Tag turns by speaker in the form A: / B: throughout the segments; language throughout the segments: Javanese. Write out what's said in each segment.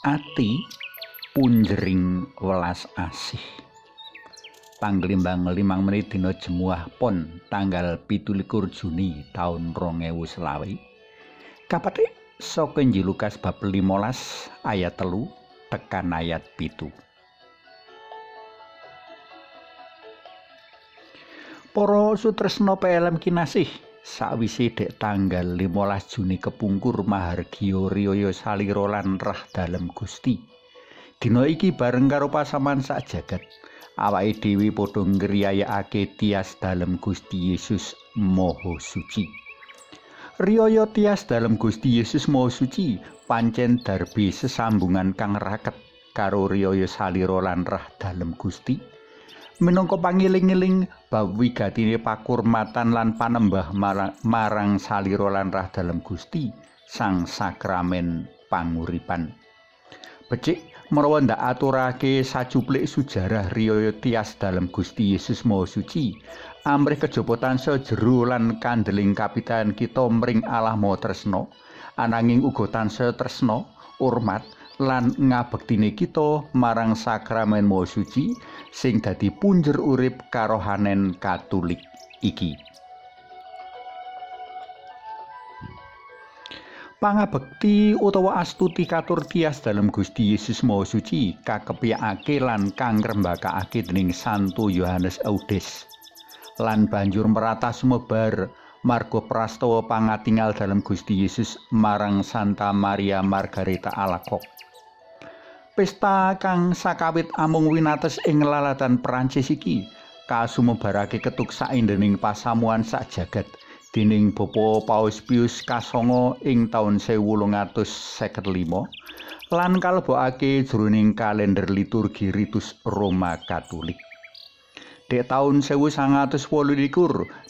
A: Ati punjering welas asih. Panglimbang 5 menit dina Jemuah Pon tanggal 27 Juni taun 2020. Kapethik saka Injil Lukas bab 15 ayat 3 tekan ayat 7. Para sutresna PLM kinasih, sakwise dek tanggal 15 Juni kepungkur mahargya riyaya salira lan rah dalem Gusti. Dina iki bareng karo pasaman sak jagat, awake dhewe padha ngriyayakake tias dalem Gusti Yesus Maha Suci. Riyaya tias dalem Gusti Yesus Maha Suci pancen darbi sesambungan kang raket karo riyaya salira lan rah dalem Gusti. Minangka pangiling-iling bab wigatine pakurmatan lan panembah marang salira lan rah dalem Gusti sang sakramen panguripan. Becik menawa ndak aturake sacuplik sujarah riyaya tias dalem Gusti Yesus Maha Suci, amrih kejaba tansaya jero lan kandeling kapitayan kita mring Allah Maha Tresna, ananging uga tansaya tresna, urmat lan ngabektine kita marang sakramen Maha Suci sing dadi punjer urip karohanen Katolik iki. Pangabekti utawa astuti katur tias dalem Gusti Yesus Maha Suci kakepyakake lan kang ngrembakakake dening Santo Yohanes Eudes lan banjur merata sumebar marga prastawa pangatingal dalem Gusti Yesus marang Santa Maria Margareta Alacoque. Pesta kang sakawit amung winates ing lalatan Perancis iki kasumebarake ketuk saendening pasamuan sak jagat dening Bapa Paus Pius Kasanga ing taun 1855 lan kalebokake jroning kalender liturgi ritus Roma Katolik. Dek taun 1928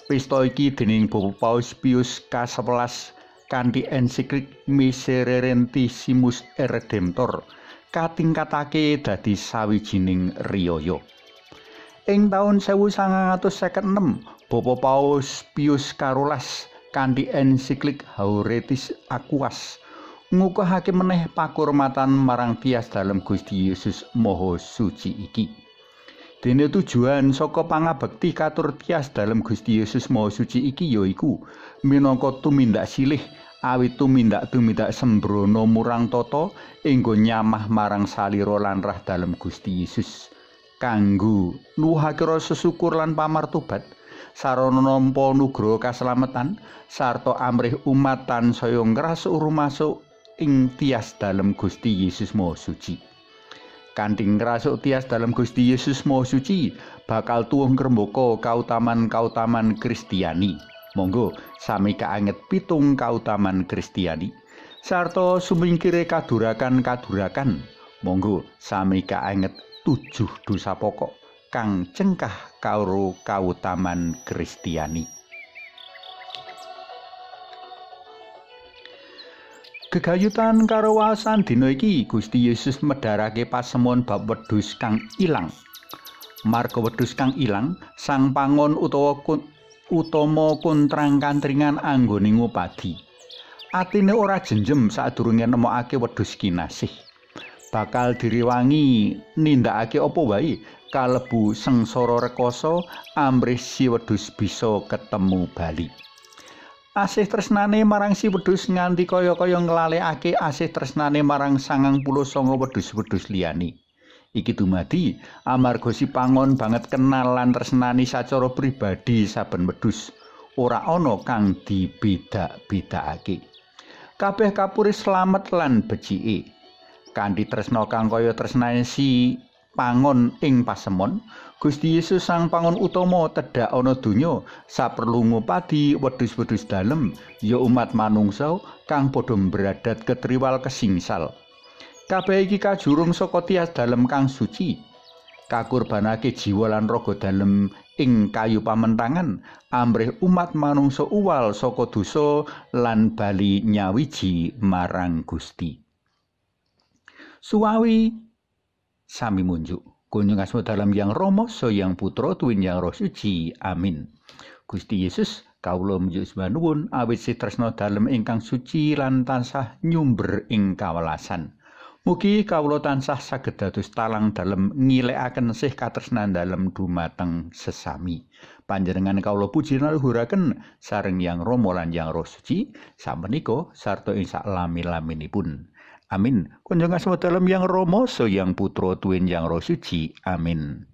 A: pesta iki dening Bapa Paus Pius Ka-11 kanthi ensiklik Misererentissimus Redemptor katingkatake dadi sawijining riyaya. Ing taun 1956, Bapa Paus Pius Karolas kanthi ensiklik Haurietis Aquas ngukuhake meneh pakurmatan marang tias dalem Gusti Yesus Maha Suci iki. Dene tujuan saka pangabekti katur tias dalem Gusti Yesus Maha Suci iki yaiku minangka tumindak silih awit tumindak-tumindak sembrono murang tata enggo nyamah marang salira lan rah dalem Gusti Yesus kanggo nuwuhake rasa syukur lan pamartobat sarana nampa nugroho kaslametan sarta amrih umat tansaya ngrasuk rumasuk ing tias dalem Gusti Yesus Maha Suci. Kanthi ngrasuk tias dalem Gusti Yesus Maha Suci bakal tuwuh ngrembaka kautaman-kautaman Kristiani. Monggo sami kaanget 7 kautaman Kristiani sarta sumingkire kadurakan-kadurakan. Monggo sami kaanget 7 dosa pokok kang cengkah karo kautaman Kristiani. Gegayutan karo waosan dina iki, Gusti Yesus medharake pasemon bab wedhus kang ilang. Marga wedhus kang ilang, sang pangon utawa utama kontrang-kantringan anggone ngupadi. Atine ora jenjem sadurunge nemokake wedhus kinasih. Bakal direwangi nindakake apa wae kalebu sengsara rekoso amrih si wedhus bisa ketemu bali. Asih tresnane marang si wedhus nganti kaya-kaya nglalekake asih tresnane marang 99 wedhus-wedhus liyane. Iki dumadi amarga si pangon banget kenal lan tresnani sacara pribadi saben wedhus, ora ana kang dibeda-bedakake. Kabeh kapuri slamet lan becike. Kanthi tresna kang kaya tresnane si pangon ing pasemon, Gusti Yesus sang pangon utama tedhak ana donya saperlu ngupadi wedhus-wedhus dalem ya umat manungsa kang padha mbradat ketriwal kesingsal. Kabeh iki kajurung saka tias dalem kang suci, kakurbanake jiwa lan raga dalem ing kayu pamentangan amrih umat manungsa uwal saka dosa lan bali nyawiji marang Gusti. Suwawi sami munjuk. Kunjung asma dalam Yang Rama, Yang Putra, tuwin Yang Roh Suci. Amin. Gusti Yesus, kawula munjuk sembah nuwun awit sih tresna dalem ingkang suci lan tansah nyumber ing kawelasan. Mugi kawula tansah saged dados talang dalem ngilekaken sih katresnan dalem dumateng sesami. Panjenengan kawula puji luhuraken sareng Yang Rama lan Yang Roh Suci samenika sarta ing saklami-laminipun. Amin. Kunjung asma dalem Yang Rama, Sang Yang Putra tuwin Yang Roh Suci. Amin.